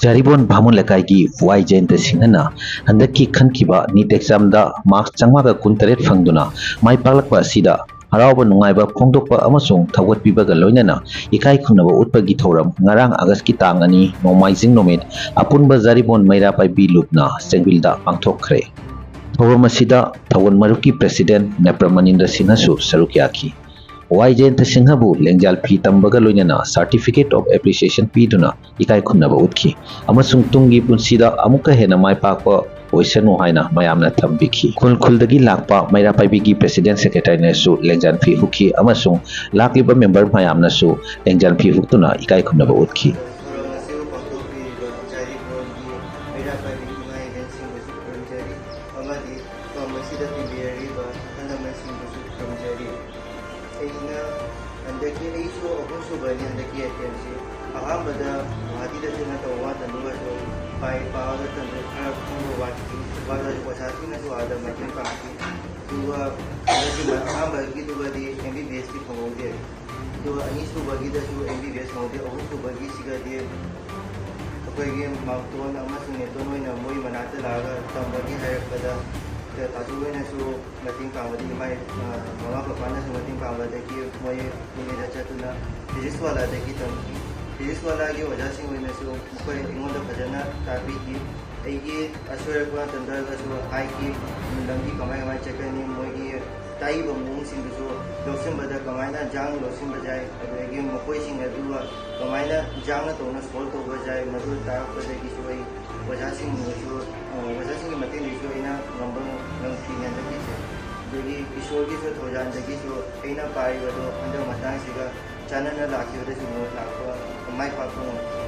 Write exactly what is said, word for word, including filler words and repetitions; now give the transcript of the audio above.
ꯖꯥꯔꯤꯕꯣꯟ ꯚꯥꯃꯣꯟ ꯂꯩꯀꯥꯏꯒꯤ ꯋꯥꯏ ꯖꯌꯟꯇ ꯁꯤꯡꯍꯅ ꯍꯟꯗꯛꯀꯤ ꯈꯟꯈꯤꯕ ꯅꯤꯠ ꯑꯦꯛꯖꯥꯝꯗ ꯃꯥꯔꯛ ꯆꯥꯝꯃꯉꯥꯒ ꯀꯨꯟꯇꯔꯦꯠ ꯐꯪꯗꯨꯅ ꯃꯥꯏ ꯄꯥꯛꯂꯛꯄ ꯑꯁꯤꯗ ꯍꯔꯥꯎꯕ ꯅꯨꯡꯉꯥꯏꯕ ꯐꯣꯡꯗꯣꯛꯄ ꯑꯃꯁꯨꯡ ꯊꯧꯒꯠꯄꯤꯕꯒ ꯂꯣꯏꯅꯅ ꯏꯀꯥꯏ ꯈꯨꯝꯅꯕ ꯎꯠꯄꯒꯤ ꯊꯧꯔꯝ ꯉꯔꯥꯡ ꯑꯥꯒꯁꯀꯤ ꯇꯥꯡ ꯑꯅꯤ, ꯅꯣꯡꯃꯥꯏꯖꯤꯡ ꯅꯨꯃꯤꯠ, ꯑꯄꯨꯟꯕ ꯖꯥꯔꯤꯕꯣꯟ ꯃꯩꯔꯥ ꯄꯥꯏꯕꯤ ꯂꯨꯞꯅ ꯆꯦꯡꯕꯤꯜꯗ ꯄꯥꯡꯊꯣꯛꯈ꯭ꯔꯦ꯫ ꯊꯧꯔꯝ ꯑꯁꯤꯗ ꯊꯧꯒꯜ ꯃꯔꯨꯞꯀꯤ ꯄ꯭ꯔꯦꯁꯤꯗꯦꯟ ꯅꯦꯄ꯭ꯔ ꯃꯅꯤꯟꯗ꯭ꯔ ꯁꯤꯡꯍꯁꯨ ꯁꯔꯨꯛ ꯌꯥꯈꯤ꯫ ꯋꯥꯏ ꯖꯌꯟꯇ ꯁꯤꯡꯍꯕꯨ ꯂꯦꯡꯖꯥꯜ ꯐꯤ ꯇꯝꯕꯒ ꯂꯣꯏꯅꯅ Certificate of Appreciation ꯄꯤꯗꯨꯅ ꯏꯀꯥꯏ ꯈꯨꯝꯅꯕ ꯎꯠꯈꯤ ꯑꯃꯁꯨꯡ ꯇꯨꯡꯒꯤ ꯄꯨꯟꯁꯤꯗ ꯑꯃꯨꯛꯀ ꯍꯦꯟꯅ ꯃꯥꯏ ꯄꯥꯛꯄ ꯑꯣꯏꯁꯅꯨ ꯍꯥꯏꯅ ꯃꯌꯥꯝꯅ ꯊꯝꯕꯤꯈꯤ꯫ ꯈꯨꯜ ꯈꯨꯜꯗꯒꯤ ꯂꯥꯛꯄ ꯃꯩꯔꯥ ꯄꯥꯏꯕꯤꯒꯤ ꯄ꯭ꯔꯦꯁꯤꯗꯦꯟ ꯁꯦꯀ꯭ꯔꯦꯇꯔꯤꯅꯁꯨ ꯂꯦꯡꯖꯥꯜ ꯐꯤ ꯍꯨꯛꯈꯤ ꯑꯃꯁꯨꯡ ꯂꯥꯛꯂꯤꯕ ꯃꯦꯝꯕꯔ ꯃꯌꯥꯝꯅꯁꯨ ꯂꯦꯡꯖꯥꯜ ꯐꯤ ꯍꯨꯛꯇꯨꯅ ꯏꯀꯥꯏ ꯈꯨꯝꯅꯕ ꯎꯠꯈꯤ꯫ ꯊꯧꯔꯝ ꯑꯁꯤꯕꯨ ꯄꯥꯡꯊꯣꯛꯄꯤꯔꯤꯕ ꯖꯥꯔꯤꯕꯣꯟꯒꯤ ꯃꯩꯔꯥ ꯄꯥꯏꯕꯤ ꯏꯃꯥ ꯏꯕꯦꯟꯁꯤꯡꯕꯨꯁꯨ ꯈꯨꯔꯨꯝꯖꯔꯤ ꯑꯃꯗꯤ ꯊꯧꯔꯝ ꯑꯁꯤꯗ ꯇꯤꯟꯕꯤꯔꯛꯂꯤꯕ ꯑꯍꯜ ꯂꯃꯟꯁꯤꯡꯕꯨꯁꯨ ꯈꯨꯔꯨꯝꯖꯔꯤ꯫ ꯑꯩꯅ ꯍꯟꯗꯛꯀꯤ, ꯑꯩꯁꯨ ꯑꯍꯨꯝꯁꯨꯕꯅꯤ ꯍꯟꯗꯛꯀꯤ ꯑꯦꯇꯦꯝꯁꯤ꯫ ꯑꯍꯥꯟꯕꯗ ꯒꯨꯋꯥꯍꯥꯇꯤꯗ ꯆꯠꯅ ꯇꯧꯕ ꯃꯇꯝꯗꯨꯒꯁꯨ ꯄꯥꯏ ꯄꯥꯕꯗ ꯃꯇꯝꯗ ꯈꯔ ꯈꯪꯕ ꯋꯥꯠꯈꯤ꯫ ꯋꯥꯠꯂꯁꯨ ꯑꯣꯖꯥꯁꯤꯡꯅꯁꯨ ꯑꯥꯗ ꯃꯇꯦꯡ ꯄꯥꯡꯈꯤ꯫ ꯑꯗꯨꯒ ꯍꯟꯗꯛꯀꯤ ꯑꯍꯥꯟꯕꯒꯤꯗꯨꯒꯗꯤ ꯑꯦꯝ ꯕꯤ ꯕꯤ ꯑꯦꯁꯇꯤ ꯐꯪꯍꯧꯗꯦ꯫ ꯑꯗꯨꯒ ꯑꯅꯤꯁꯨꯕꯒꯤꯗꯁꯨ ꯑꯦꯝ ꯕꯤ ꯕꯤ ꯑꯦꯁ ꯐꯪꯍꯧꯗꯦ꯫ ꯑꯍꯨꯝꯁꯨꯕꯒꯤꯁꯤꯒꯗꯤ ꯑꯩꯈꯣꯏꯒꯤ ꯃꯥꯝꯇꯣꯟ ꯑꯃꯁꯨꯡ ꯅꯦꯇꯣꯟ ꯑꯣꯏꯅ ꯃꯣꯏ ꯃꯅꯥꯛꯇ ꯂꯥꯛꯑꯒ ꯇꯝꯕꯒꯤ ꯍꯥꯏꯔꯛꯄꯗ, ꯇꯥꯆꯧ ꯍꯣꯏꯅꯁꯨ ꯃꯇꯦꯡ ꯄꯥꯡꯕꯗꯒꯤ, ꯃꯥꯏ, ꯑ, ꯃꯃꯥ ꯄꯄꯥꯅꯁꯨ ꯃꯇꯦꯡ ꯄꯥꯡꯕꯗꯒꯤ ꯃꯣꯏ ꯄꯨꯅꯦꯗ ꯆꯠꯇꯨꯅ ꯐꯤꯖꯤꯛꯁ ꯋꯥꯂꯥꯗꯒꯤ ꯇꯝꯈꯤ꯫ ꯐꯤꯖꯤꯛꯁ ꯋꯥꯂꯥꯒꯤ ꯑꯣꯖꯥꯁꯤꯡ ꯍꯣꯏꯅꯁꯨ ꯃꯈꯣꯏ ꯑꯩꯉꯣꯟꯗ ꯐꯖꯅ ꯇꯥꯛꯄꯤꯈꯤ꯫ ꯑꯩꯒꯤ ꯑꯁꯣꯏ ꯑꯄꯥ ꯇꯟꯖꯔꯒꯁꯨ ꯍꯥꯏꯈꯤ, ꯂꯝꯕꯤ ꯀꯃꯥꯏ ꯀꯃꯥꯏ ꯆꯠꯀꯅꯤ, ꯃꯣꯏꯒꯤ ꯇꯥꯛꯏꯕ ꯃꯑꯣꯡꯁꯤꯡꯗꯨꯁꯨ ꯂꯧꯁꯤꯟꯕꯗ ꯀꯃꯥꯏꯅ ꯖꯥꯡ ꯂꯧꯁꯤꯟꯕ ꯌꯥꯏ, ꯑꯗꯨꯗꯒꯤ ꯃꯈꯣꯏꯁꯤꯡ ꯑꯗꯨꯒ ꯀꯃꯥꯏꯅ ꯖꯥꯡꯅ ꯇꯧꯅ ꯁꯣꯜꯕ ꯇꯧꯕ ꯌꯥꯏ, ꯃꯗꯨ ꯇꯥꯛꯄꯗꯒꯤꯁꯨ ꯑꯩ ꯑꯣꯖꯥꯁꯤꯡꯅꯁꯨ, ꯑ, ꯑꯣꯖꯥꯁꯤꯡꯒꯤ ꯃꯇꯦꯡꯗꯒꯤꯁꯨ ꯑꯩꯅ ꯉꯝꯕ ꯉꯝꯈꯤꯅꯦ ꯍꯟꯗꯛꯀꯤꯁꯦ꯫ ꯑꯗꯒꯤ ꯏꯁꯣꯔꯒꯤꯁꯨ ꯊꯧꯖꯥꯜꯗꯒꯤꯁꯨ ꯑꯩꯅ ꯄꯥꯔꯤꯕꯗꯣ ꯍꯟꯗꯛ ꯃꯇꯥꯡꯁꯤꯒ ꯆꯥꯟꯅꯅ ꯂꯥꯛꯈꯤꯕꯗꯁꯨ ꯂꯥꯛꯄ, ꯃꯥꯏ ꯄꯥꯛꯄ ꯉꯝꯈꯤ꯫